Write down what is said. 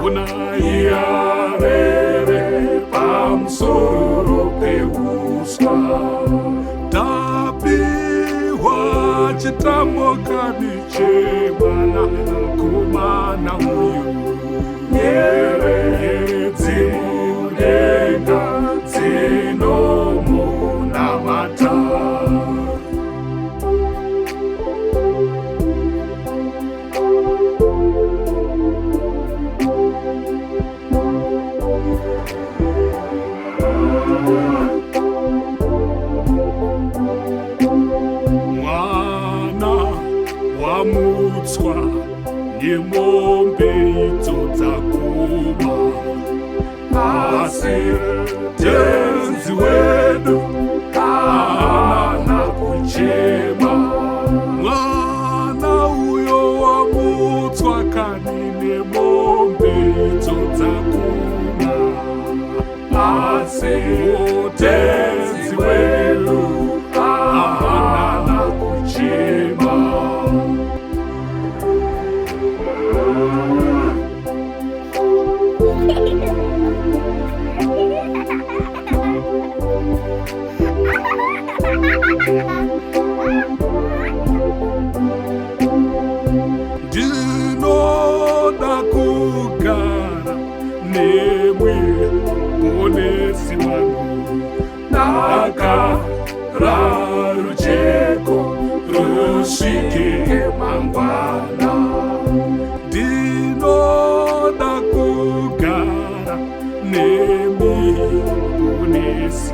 Kuna iyarere pamusoro peuswa. Tapiwa chitamo kani chemwana kumana uyu. Nyeredzi mudenga dzinomunamata. Mwana wamutswa nemombe idzo dzakuma, asi Tenzi wedu haana kuchema. Mwana uyo wamutswa kani nemombe idzo dzakuma, asi Tenzi wedu haana kuchema. Ndinoda kugara nemwi, Muponesi wangu, ndagara rujeko rusvike mangwana. Ndinoda kugara nemi, Muponesi.